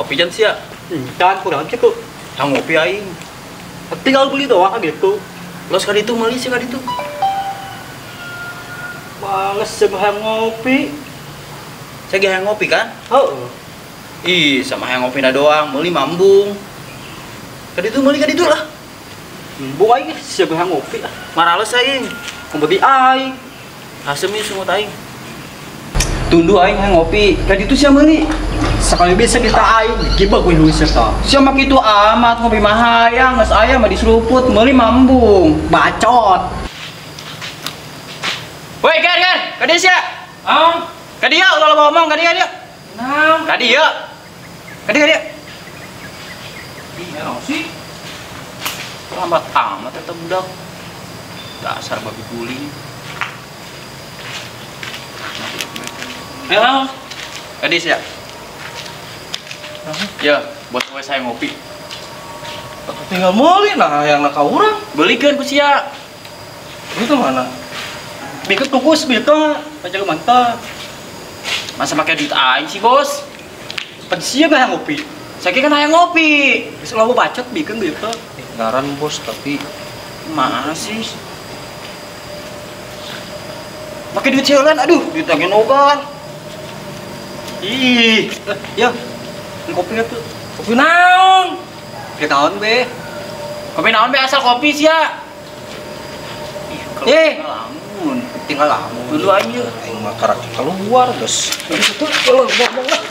Ngopi jan sia. Encan kurang sih kok. Yang ngopi aing. Tinggal beli doang gitu. Los kali itu meuli sih kali itu. Males sama ngopi. Saya gak ngopi kan? Heeh. Ih, sama yang ngopi na doang, meuli mambung. Kali itu meuli kali itu lah. Embung aing siapa yang ngopi ah. Marales aing. Ngopi aing. Asem ieu sungut aing. Tunduh aing hayang ngopi. Kali itu sia meuli. Sekali bisa kita aing, gimana gue nulis ta? Sia mah kitu amat ngopi mah hayang, geus aya mah diseruput, meuli mambung. Bacot. Woi, Gar, Gar, ka dieu sia. Ah, ka dieu ulah loba omong ka dieu dia. Naon? Ka dieu. Ka dieu, ka dieu. Ih, naon sih? Lambat amat eta budak. Dasar babi guling. Ayo, ka dieu sia. Ya, buat gue saya ngopi. Tinggal meuli nah yang nak urang. Belikeun ku sia. Itu mana? Bikut kukus bika, pacar mantap. Masa pakai duit aing sih, Bos? Pan sia mah ngopi. Saya kan hayang ngopi. Geus loba bacot bikeun bika. Ngaran bos tapi mana sih? Pakai duit seulan, aduh, duit aing nogan. Ih, ya. Kopi tuh. Kopi naon? Kopi naon be? Kopi naon be asal kopi sia. Ih, lamun. Tinggal lamun. Dulu aing yeuh. Aing mah karak keluar, geus. Itu kalau ngomong lah.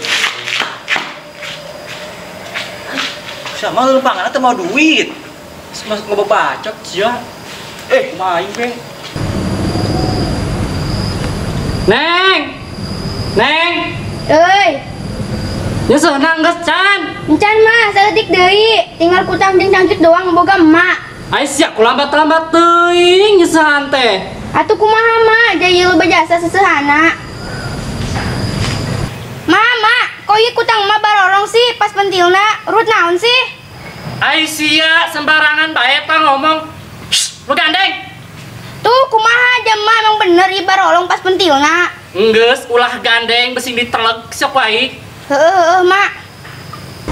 Sama lu pangan teh mau duit. Mas ngebacot sia. Kumaha aing be? Neng. Neng. Euy. Nyusul nang geus can. Encan mah saeutik deui, tinggal kutang jeung cangcut doang boga emak. Ai sia ku lambat-lambat teuing nyeusehan teh. Atuh kumaha mah, jaya loba jasa sesehana. Mama, kok ieu kutang emak barorong sih pas pentilna, urut naon sih? Ai sia sembarangan bae tah ngomong. Shh, lu gandeng. Tuh kumaha aja mah emang bener ieu barolong pas pentilna. Enggeus ulah gandeng besing diteleg sok wae. Heeh, Mak.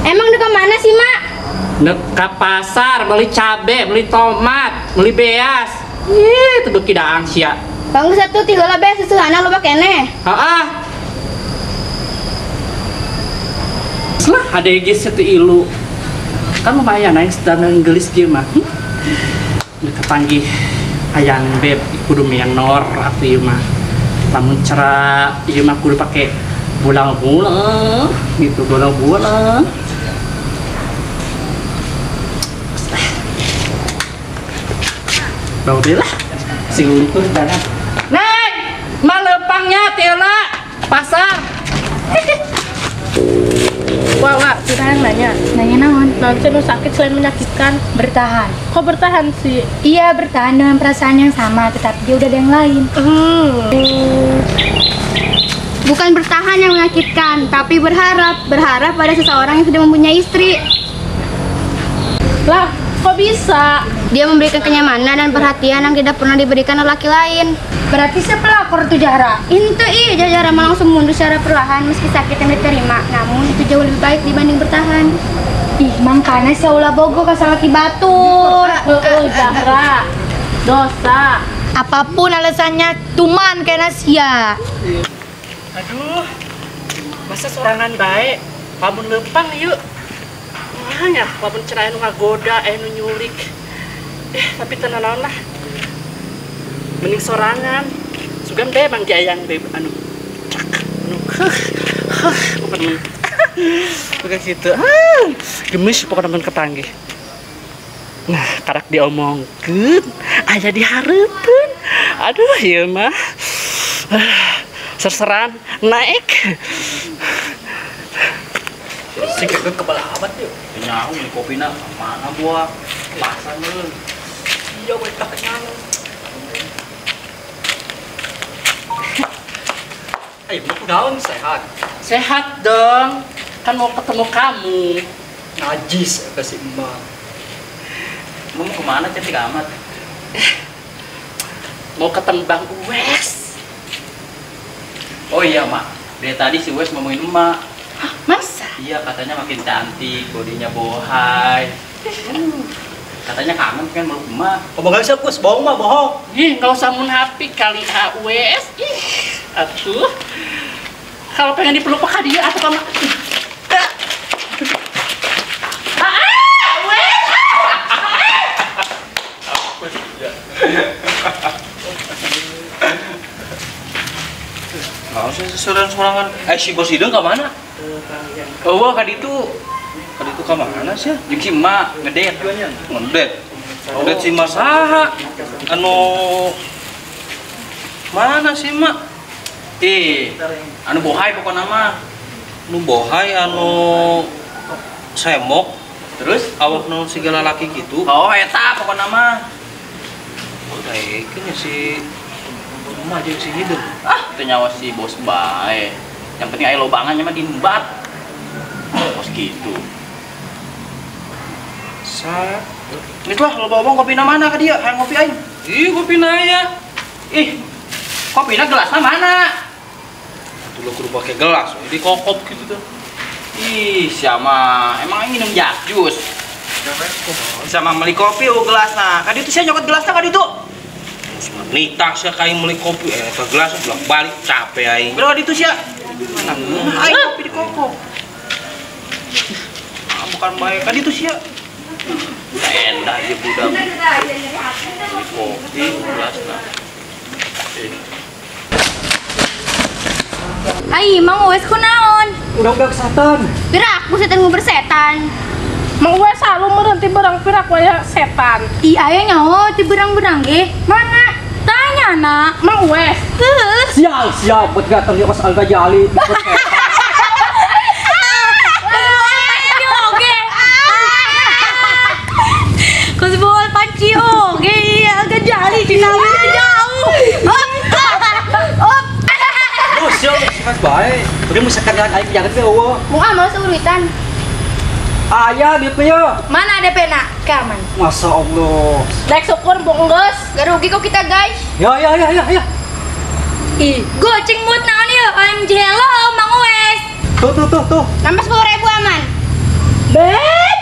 Emang dekat mana sih, Mak? Dekat pasar, beli cabe, beli tomat, beli beas. Ih, itu beuki daang sia. Bang satu tinggal lah beas sesehana loba keneh. Heeh. Lah, ada geus satu ilu. Kan lumayan aing sedang gelis kieu mah. Kepanggih hayang beb kudu menor atuh ieu mah. Lamun cara ieu mah kudu pake bola-bola gitu, bola-bola. Bau deh lah, si untur dana. Neng, malepangnya tela pasar. Wah, wah, sekarang nanya. Nanya naon? Naon sih nu sakit selain menyakitkan? Bertahan. Kok bertahan sih? Iya, bertahan dengan perasaan yang sama, tetapi dia udah ada yang lain. Bukan bertahan yang menyakitkan, tapi berharap. Berharap pada seseorang yang sudah mempunyai istri. Lah, kok bisa? Dia memberikan kenyamanan dan perhatian yang tidak pernah diberikan lelaki lain. Berarti sepelakor tuh Jahra? Itu iya, Jahra mah langsung mundur secara perlahan meski sakit yang diterima. Namun itu jauh lebih baik dibanding bertahan. Ih, mangkana sia ulah bogo ka salaki batur. Heeh, Jahra. Dosa. Apapun alasannya, tuman kena sia. Aduh, masa sorangan baik, pamun lempang yuk. Mahanya, pamun cerai nu ngagoda, nu nyulik. Tapi tenang lah. Mending sorangan. Sugan be bang jayang be anu cak anu heuh heuh pokoknya. Bukan gitu. Ah, gemes pokoknya mun kepanggih. Nah, karak diomongkeun, aya dihareupeun. Aduh, ieu mah. Serseran naik. Sing keun kebal amat yeuh. Nyaho ini kopina mana buah pasar meureun. Iya we tah nyaho. Ayo mau daun sehat. Sehat dong. Kan mau ketemu kamu. Najis eta si emak. Mau kemana cantik amat? Mau ketemu Bang Uwes. Oh iya, Mak. Dari tadi si Uwes ngomongin emak. Hah, masa? Iya, katanya makin cantik, bodinya bohai. Katanya kangen pengen meluk emak. Ngomong gak bisa kus, bohong mah bohong. Ih, nggak usah munafik kali AWS. Ih, atuh. Kalau pengen dipeluk pak dia atau kamu. Nggak usah seseorang-sorangan. Si bos hidung ke mana? Oh, kaditu. Kaditu ke mana sih? Jeung si emak ngedet. Ngedet. Ngedet si mas saha? Anu mana sih mak? Anu bohai pokokna mah. Anu bohai anu semok. Terus awak nu segala laki gitu. Oh, eta pokokna mah. Oh, kayaknya si emak jeung si hidung. Ah, teu nyawa si bos bae. Yang penting aya lobangannya mah dimbat. Bos gitu. Sa. Geus lah loba omong kopina mana ka dia? Hayang ngopi aing. Ih, kopina aya. Ih, kopina gelasna mana? Atuh lu kudu pake gelas, di kokop gitu tuh. Ih, siapa? Emang aing minum jus. Sama beli kopi gelasna. Ka ditu sia nyokot gelasna ka ditu. Nita sia ka aing beli kopi ke gelas bolak-balik capek aing. Beli ka ditu sia. Mana aing kopi di kokop. Ah, bukan bae ka ditu sia. Endah ieu budak. Beli kopi gelasna. Ai, Mang Uwes kunaon? Udah-udah setan. Piraku setan nguber setan. Mang Uwes selalu merenti berang pirak waya setan. Ih, aya nyaho ti berang-berang ge. Mana? Tanya nak. Mang Uwes. Heuh. Sial, sial buat gateng di kos Al-Ghazali. Oge. Kos bol panci oge Al-Ghazali cina jauh. Op. Oh, sial, mas bae. Udah mau sekarang aing jangan teh eueuh. Mau ah mau seurutan. Aya duitnya ya. Mana ada pena? Kaman. Masya Allah. Daek syukur mbok geus. Gak rugi kok kita guys. Ya ya ya ya ya. Ih, goceng mood naon ieu? OMG hello Mang Uwes. Tuh tuh tuh tuh. Nambah 10.000 aman. Beb.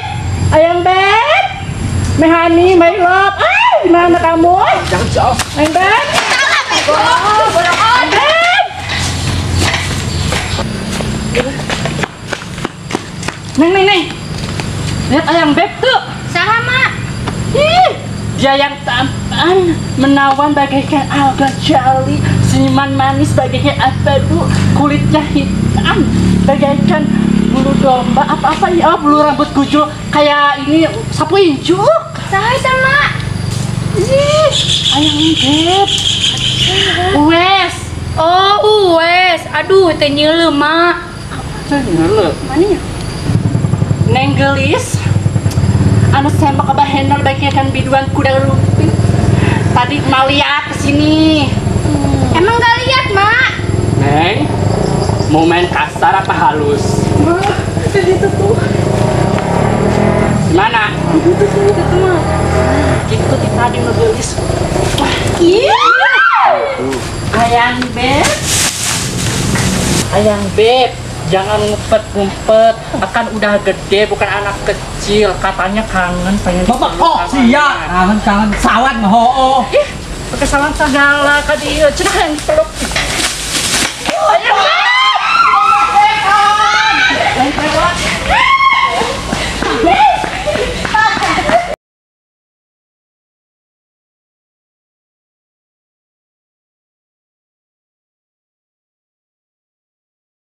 Ayang Beb. Mehani, my love. Ah, gimana kamu? Jangan jauh. Ayang Beb. Salah bego. Bolong. Beb. Neng neng neng. Lihat ayang Beb tuh. Saha, Mak? Ih, dia yang tampan, menawan bagaikan Al-Ghazali, senyuman manis bagaikan abedu, kulitnya hitam bagaikan bulu domba, apa-apa ya, bulu rambut gujul kayak ini sapu injuk. Saha eta, Mak? Ih, ayang Beb. Uwes. Oh, Uwes. Aduh, teh nyeuleuh, Mak. Teh nyeuleuh. Mana ya? Neng gelis, anu sembak kebahenol bagaikan biduan kuda lumping. Tadi mau lihat kesini. Emang gak lihat, Mak? Neng, mau main kasar apa halus? Itu tuh. Gimana? Itu tuh, Mak. Gitu tadi ngegelis. Wah, iya. Ayang Beb, ayang Beb. Jangan ngumpet-ngumpet, akan udah gede bukan anak kecil. Katanya kangen pengen. Bapak kok sia kangen kangen sawan hoo. Ih, pakai sawan segala ka dieu. Cenah yang peluk.